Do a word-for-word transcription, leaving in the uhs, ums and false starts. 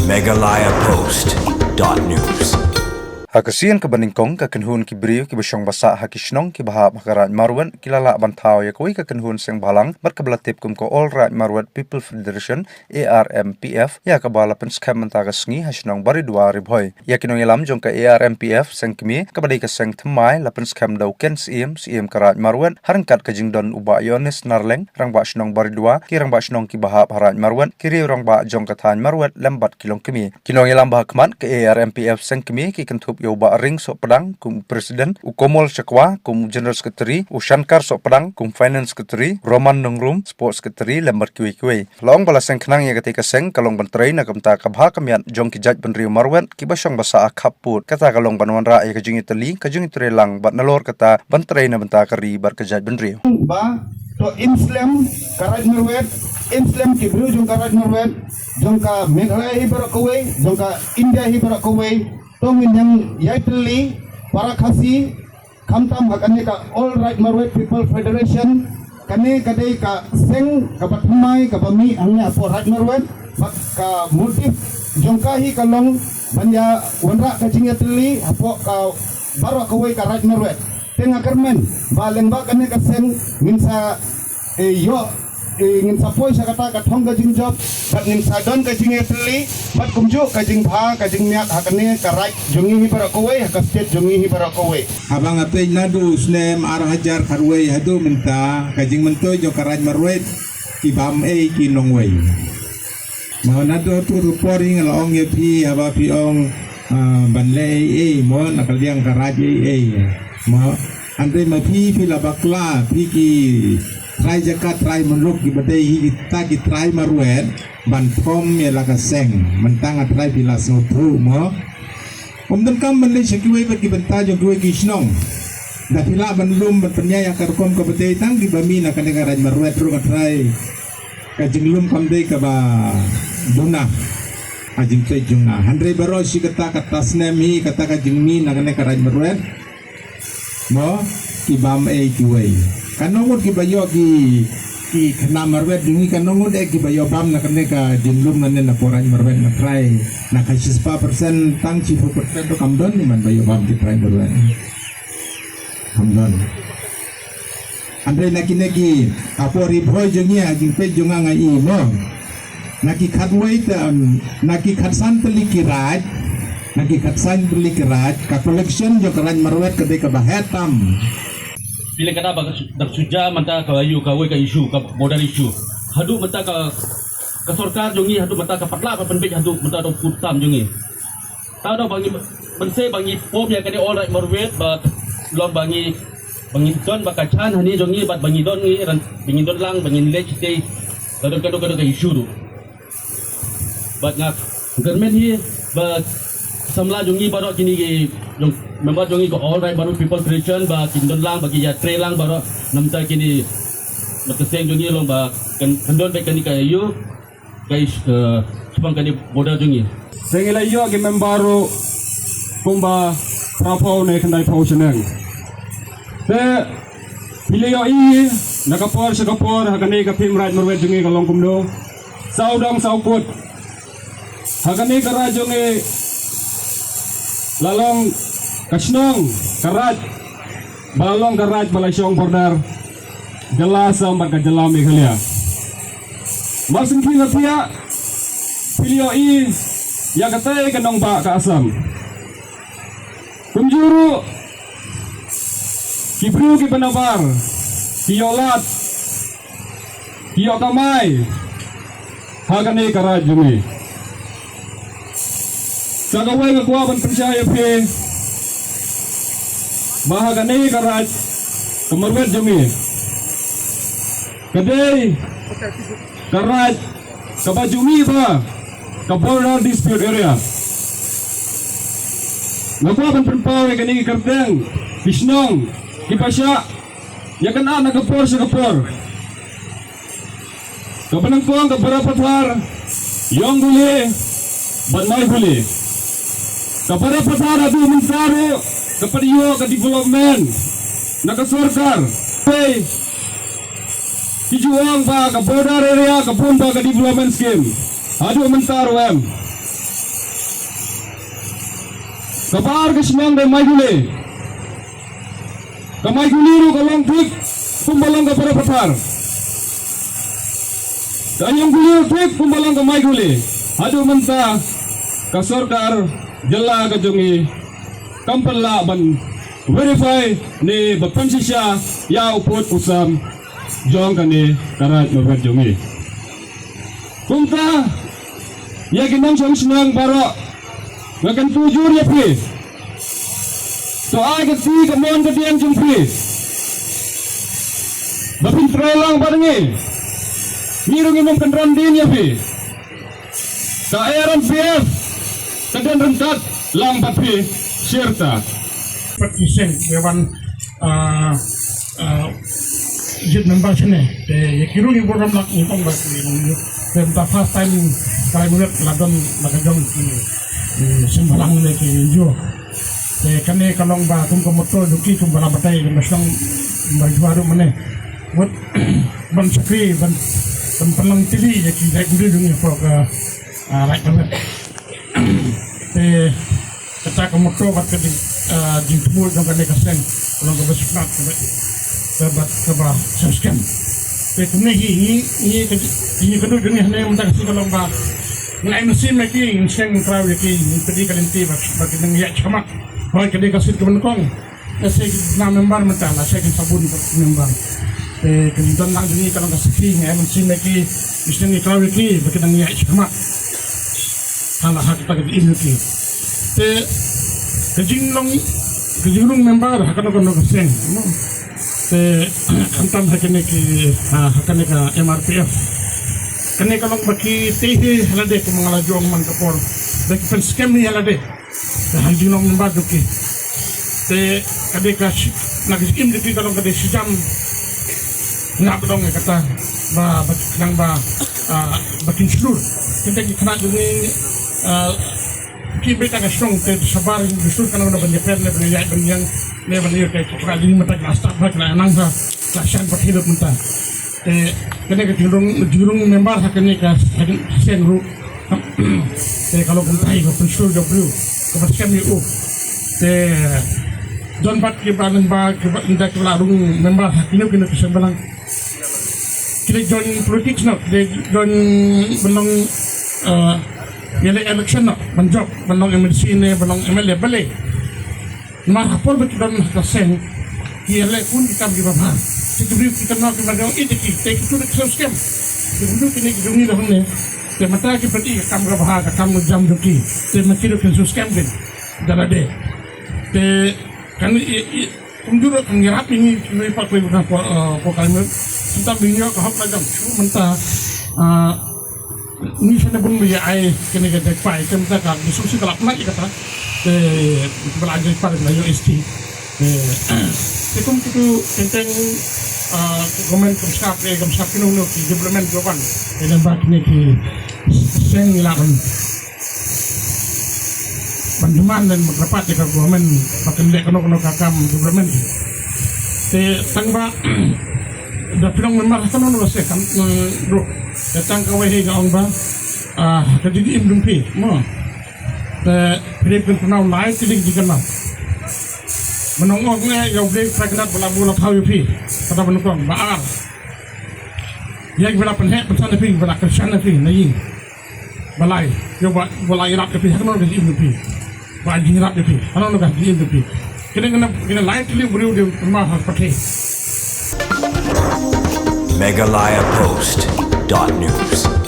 Meghalaya Post dot news. Ha ka sien kaba nyngkong, ka kynhun ki briew kiba shong ba sah ha ki shnong kiba hap ha ka Raid Marwet ki la lah ban thaw ïa kawei ka kynhun seng bhalang bad kaba la tip kum ka All Raid Marwet People Federation, A R M P F, ïa kaba la pynskhem mynta ka sngi ha shnong Baridua, Ri Bhoi. Ïa ki nongïalam jong ka A R M P F seng kmie, kaba dei ka seng thymmai, la pynskhem da u Ken Syiem, Syiem ka Raid Marwet, ha ryngkat ka jingdon u Bah Yonis Narleng, Rangbah Shnong Baridua, ki Rangbah Shnong kiba hap ha Raid Marwet, ki riew rangbah jong ka thaiñ Marwet lem bad ki longkmie. Ki nongïalam ba ha khmat ka A R M P F seng kmie ki kynthup ïa u Bah Ring Sohpdang kum u President, u Komol Shakwa kum u General Secretary, u Shankar Sohpdang kum Finance Secretary, Roman Nongrum Sports Secretary lem bad kiwei kiwei. La ong ba la seng khnang ïa katei ka seng ka long ban trei na ka bynta ka bha ka miat jong ki jaitbynriew Marwet kiba shong ba sah ha khappud. Kata ka long ban wanrah ïa ka jingïatylli, ka jingïatreilang bad nalor kata ban trei na bynta ka ri bad ka jaitbynriew. Ba to im slem ka Raid Marwet, im slem ki briew jong ka Raid Marwet, jong ka Meghalaya hi baroh kawei, jong ka India hi baroh kawei. To ngin ïa ïatylli para Khasi, khamtam ha kane ka All Raid Marwet People Federation. Kane ka dei ka seng kaba thymmai kaba mih hangne hapoh Raid Marwet, bad ka motive jong ka hi ka long ban ïa wanrah ka jingïatylli hapoh ka baroh kawei ka Raid Marwet. Te nga kyrmen ba lyngba kane ka seng ngin sa, eh, ïoh, eh, ngin sa poi sha kata ka thong ka jingjop, bad ngin sa don ka jingïatylli, bad kumjuh ka jingbha ka jingmiat ha kane ka raid jong ngi hi baroh kawei, ha ka state jong ngi hi baroh kawei. Haba nga peit naduh u snem ar hajar khatwei haduh mynta, ka jingmyntoi jong ka Raid Marwet, ki bam ei ki nongwei. Mo, naduh tu tu por hi nga la ong ïa phi, haba phi ong, ah, ban leh ei ei, mo, na ka liang ka raid ei ei. Mo, hynrei ma phi, phi la bakla, phi ki trai jaka, trai muluk kiba dei hi kita ki trai Marwet, ban thom ïa la ka seng, mynta nga trai phi la sngewthuh, mo. Ym donkam ban leit sha kiwei pat ki bynta jong kiwei ki shnong. Da phi lah ban lum ban pynïaid ha ka rukom kaba dei, tang kiba mih na kane ka Raid Marwet ruh nga trai. Ka jinglum kam dei kaba duna ha jingpeit jong nga. Hynrei baroh shi katta, katta snem hi, kata ka jingmih na kane ka Raid Marwet, mo, ki bam ei kiwei. Katno ngut kiba ïoh ki, ki khynnah Marwet jong ngi, katno ngut eh kiba ïoh bam na kane ka jinglum nangne na poh Raid Marwet, nga trai. Na ka shispah percent, tang shiphew percent ruh kam don hi man ba ïoh bam ki trai Marwet. Kam don. Hynrei na kine ki, hapoh Ri Bhoi jong ngi, ha jingpeit jong nga, nga i, mo. Na ki khatwei te, em, na ki khatsan tylli ki raid, na ki khatsan tylli ki raid, ka collection jong ka Raid Marwet ka dei kaba heh tam. Phi leh kata ba ka su-, da shu jia mynta ka ïoh kawei ka issue, ka border issue. Haduh mynta ka, ka sorkar jong ngi haduh mynta ka pat lah ban pynbeit haduh mynta da u pud tam jong ngi. Tang da ba ngi, ban seh ba ngi pom ïa kane All Raid Marwet, ba long ba ngi, ba ngi don ba ka jan hangne jong ngi, bad ba ngi don ngi ran, ba ngi don lang, ba ngi leh shatei. Ka don, ka don, ka don ka issue ruh. Bad nga kyrmen hi ba samla jong ngi baroh kine ki, jong, member jong ngi ka All Raid Marwet People Federation, ba kin don lang, ba ki ïatrei lang baroh na bynta kine, na ka seng jong ngi, long ba kan, kan don beit kane ka ïoh. Guys, eh, shaphang kane border jong ngi. Te ngi la ïoh ki member ruh kumba phra phew ne khyndai phew shaneng. Te phi la ïohi na ka por sha ka por, ha kane ka theme Raid Marwet jong ngi ka long kumno. Saw dong saw kut. Ha kane ka raid jong ngi la long ka shnong, ka raid ba long ka raid ba la shong border jylla Assam bad ka jylla Meghalaya. Mar shen phi la thiah, phi la ïohi ïa katei ka nongbah ka Assam. Kumjuh ruh ki briew kiba nabar, ki ïoh lad, ki ïoh kamai ha kane ka raid jong ngi. Sa kawei nga kwah ban pynshai ïa phi ba ha kane ka raid ka Marwet jong ngi ka dei ka raid kaba jong ngi ba ka border dispute area. Nga kwah ban pynpaw ïa kane ki kyrteng ki shnong kiba shah ïa kane na ka por sha ka por. Kaba nyngkong ka Barapathar, Yongbule bad Maibule. Ka Barapathar haduh mynta ruh ka pat ïoh ka development na ka sorkar. Pei ki ju ong ba ka border area ka bun ba ka development scheme, haduh mynta ruh em. Kaba ar ka shnong dei Maikhuli. Ka Maikhuli ruh ka long thik kumba long ka Barapathar. Ka Aïawngkuli ruh thik kumba long ka Maikhuli. Haduh mynta ka sorkar jylla ka jong ngi kam pat lah ban verify ne ba pynshisha ïa u pud u sam jong kane ka Raid Marwet jong ngi. Kumta ïa ki nongshong shnong baroh nga kyntu jur ïa phi. To ai ka ti ka mon ka diang jong phi ba phin trei lang bad ngi. Ngi ruh ngim kynran dien ïa phi. Ka A R M P F ka don ryngkat lang bad phi. Sirta. Pat ki seng ïa wan, ah, ah, jit member sene. Te ïa ki ruh ngi burom lak ngi ong ba ki ruh ngi. Te mynta first time ka lai mulet la don la ka jong ki, eh, seng balang ne ki njo. Te kane ka long ba kum ka motto jong ki kum ba la batai ba shnong ba jua ruh mane. Wat ban shakri ban ban pynlong tili ïa ki dai kumne jong ngi ko ka, ah, rai ka met. Te kata ka motto bad ka jing, ah, jingthmu jong kane ka seng, ka long kaba sngewtynnat, kaba, kaba, kaba skhem. Te kumne hi, ngi, ngi, ngi, ngi ka duh jong ngi hangne mynta ka sngi ka long ba ngin ai mynsiem ïa ki, ngin seng kraw ïa ki, ngin pynïaid ka lynti ba, ba ki nang ïaid shakhmat. Hooid, ka dei ka sit kaba nyngkong. Lehse ki na member mynta, lehse ki sabun ka member. Te ka jingdon lang jong ngi ka long ka sakhi, ngi ai mynsiem ïa ki, ngin seng kraw ïa ki ba ki nang ïaid shakhmat. Ha la ha kata ka jingim ïa ki. Te ka jinglong, ka jingrung member ha kano kano ka seng, no? Te khamtam ha kane ki, ha, ha kane ka M R P F. Kane ka long ba ki tei hi ha lade, kum nga la ju ong man ka por. Ba ki pynskhem hi ha lade. Te ha ka jinglong member jong ki. Te ka dei ka shi-, na ka jingim jong ki ka long ka dei shi jam. Nga ba dong ïa kata ba, ba ki khnang ba, ah, ba kin shlur. Ki dei ki khynnah jong ngi, ah, ki beit ha ka shnong te shabar kin shlur, kano kano ban ïapher ne ban ïaid ban ïeng ne ban ïoh, te ki khynnah jong ngi mynta ki la start ba ki la nang sa, la shan ba ki lut mynta. Te kane ka jingrung, jingrung member ha kane ka, ha kane ka seng ruh. Te ka long kumta hi ka pynshlur jong u briew kaba skhem ïa u. Te don pat kiba nang ba kiba nda kiba la rung member ha kino kino ki seng balang. Ki dei join politics noh, ki dei join ban long, eh, ïaleh election noh, ban jop, ban long M L C ne ban long M L A balei. Namar ha por ba ki don ha ka seng ki ïaleh bun ki kam kiba bha. Te ki briew ki kynmaw ki ban ong ïa ki, te ki tu da ki sngewskhem. Ki briew kine ki jong ngi da hangne. Te mynta ki peit ïa ka kam kaba bha, ka kam jam jong ki. Te ma ki ruh kin sngewskhem kin da lade. Te kan i, i, kumjuh ruh kan ïarap ïa ngi, ngi pat kawei ka por, eh, por ka ïmut. Mynta ba ngi ïoh ka hok la jong shu mynta, eh, ngi shane bun ba ïa ai kane ka dei pai, te mynta ka dei sngewsih ka la pynlait ïa kata. Te ba la dei pai la ïoh S T. Te, te kum kitu teng teng, ah, government kam sngap, eh, kam sngap kino kino ki development ki wan. Te namar kine ki seng la ban, ban demand dan ban rapat ïa ka government ba kan leh kano kano ka kam development. Te tang ba da pynlong member ha kano kano ka seng kan, mm, ruh. Te tang kawei hi nga ong ba, ah, ka jingim jong phi, mo. Te phi dei phin pynlong lai tylli ki jingkynmaw. Mynta ong ne ïa u Blei Trai Kynrad ba la buh la thaw ïa phi. Kata ba nyngkong, ba ar. Ïa kiba la pynheh pynsan ïa phi, ba la kyrshan ïa phi na ïing. Ba lai, ïa ba, ba la ïarap ïa phi, ha kano ka jingim ïa phi. Ba jingïarap ïa phi, ha kano ka jingim ïa phi. Kine kine, kine lai tylli u briew u dei u pynmar ha ka pyrthei. Meghalaya Post dot news.